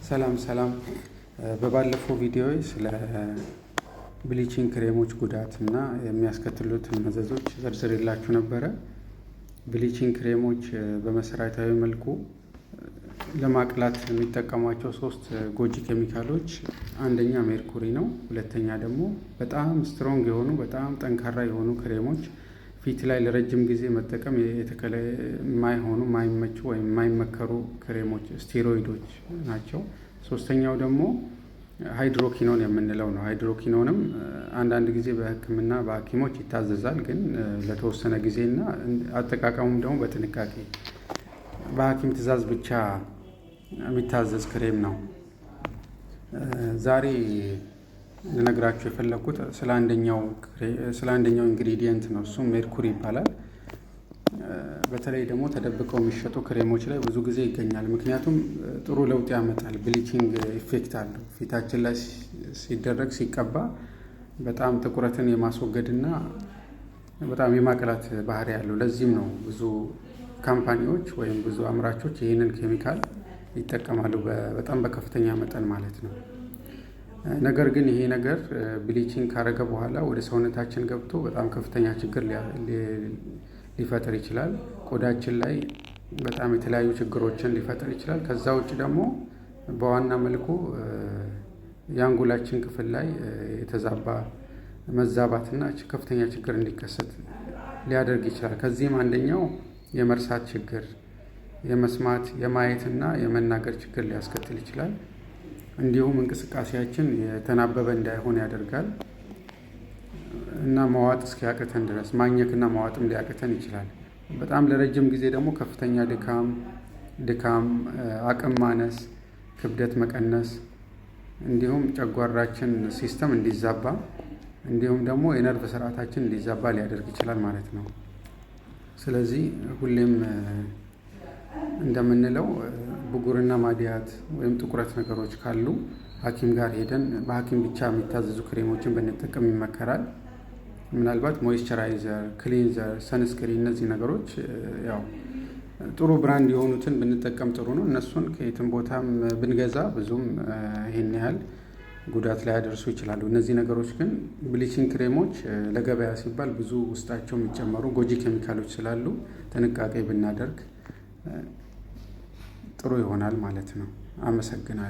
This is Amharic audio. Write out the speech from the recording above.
ሰላም ሰላም። በባለፈው ቪዲዮ ስለ bleaching ክሬሞች ጉዳት እና የሚያስከትሉትን መዘዞች ዘርዝሬላችሁ ነበረ። Bleaching ክሬሞች በመሰረታዊ መልኩ ለማቅላት የሚጠቀሟቸው ሶስት ጎጂ ኬሚካሎች አንደኛ ሜርኩሪ ነው። ሁለተኛ ደግሞ በጣም strong የሆኑ፣ በጣም ጠንካራ የሆኑ ክሬሞች፣ ፊት ላይ ለረጅም ጊዜ መጠቀም የማይሆኑ፣ የማይመቹ ወይም የማይመከሩ ክሬሞች ስቴሮይዶች ናቸው። ሶስተኛው ደግሞ hydroquinone የምንለው ነው። Hydroquinone ም አንዳንድ ጊዜ በሕክምና በሐኪሞች ይታዘዛል፣ ግን ለተወሰነ ጊዜ እና አጠቃቀሙም ደግሞ በጥንቃቄ በሐኪም ትዕዛዝ ብቻ የሚታዘዝ ክሬም ነው። ዛሬ ልነግራችሁ የፈለግኩት ስለ አንደኛው ingredient ነው። እሱም ሜርኩሪ ይባላል። በተለይ ደግሞ ተደብቀው የሚሸጡ ክሬሞች ላይ ብዙ ጊዜ ይገኛል። ምክንያቱም ጥሩ ለውጥ ያመጣል። Bleaching effect አለው። ፊታችን ላይ ሲደረግ፣ ሲቀባ በጣም ጥቁረትን የማስወገድና በጣም የማቅላት ባህሪ ያለው። ለዚህም ነው ብዙ company ዎች ወይም ብዙ አምራቾች ይህንን ኬሚካል ይጠቀማሉ፣ በጣም በከፍተኛ መጠን ማለት ነው። ነገር ግን ይሄ ነገር bleaching ካረገ በኋላ ወደ ሰውነታችን ገብቶ በጣም ከፍተኛ ችግር ሊፈጥር ይችላል። ቆዳችን ላይ በጣም የተለያዩ ችግሮችን ሊፈጥር ይችላል። ከዛ ውጭ ደግሞ በዋና መልኩ የአንጎላችን ክፍል ላይ የተዛባ መዛባትና ከፍተኛ ችግር እንዲከሰት ሊያደርግ ይችላል። ከዚህም አንደኛው የመርሳት ችግር፣ የመስማት፣ የማየትና የመናገር ችግር ሊያስከትል ይችላል። እንዲሁም እንቅስቃሴያችን የተናበበ እንዳይሆን ያደርጋል እና መዋጥ እስኪያቅተን ድረስ ማኘክና መዋጥም ሊያቅተን ይችላል። በጣም ለረጅም ጊዜ ደግሞ ከፍተኛ ድካም፣ አቅም ማነስ፣ ክብደት መቀነስ፣ እንዲሁም ጨጓራችን system እንዲዛባ፣ እንዲሁም ደግሞ የነርቭ ስርዓታችን እንዲዛባ ሊያደርግ ይችላል ማለት ነው። ስለዚህ ሁሌም እንደምንለው ብጉርና ማዲያት ወይም ጥቁረት ነገሮች ካሉ ሐኪም ጋር ሄደን በሐኪም ብቻ የሚታዘዙ ክሬሞችን ብንጠቀም ይመከራል። ምናልባት moisturizer፣ cleanser፣ sunscreen እነዚህ ነገሮች ያው ጥሩ brand የሆኑትን ብንጠቀም ጥሩ ነው። እነሱን ከየትም ቦታም ብንገዛ ብዙም ይሄን ያህል ጉዳት ላያደርሱ ይችላሉ። እነዚህ ነገሮች ግን bleaching ክሬሞች ለገበያ ሲባል ብዙ ውስጣቸው የሚጨመሩ ጎጂ ኬሚካሎች ስላሉ ጥንቃቄ ብናደርግ ጥሩ ይሆናል ማለት ነው። አመሰግናለሁ።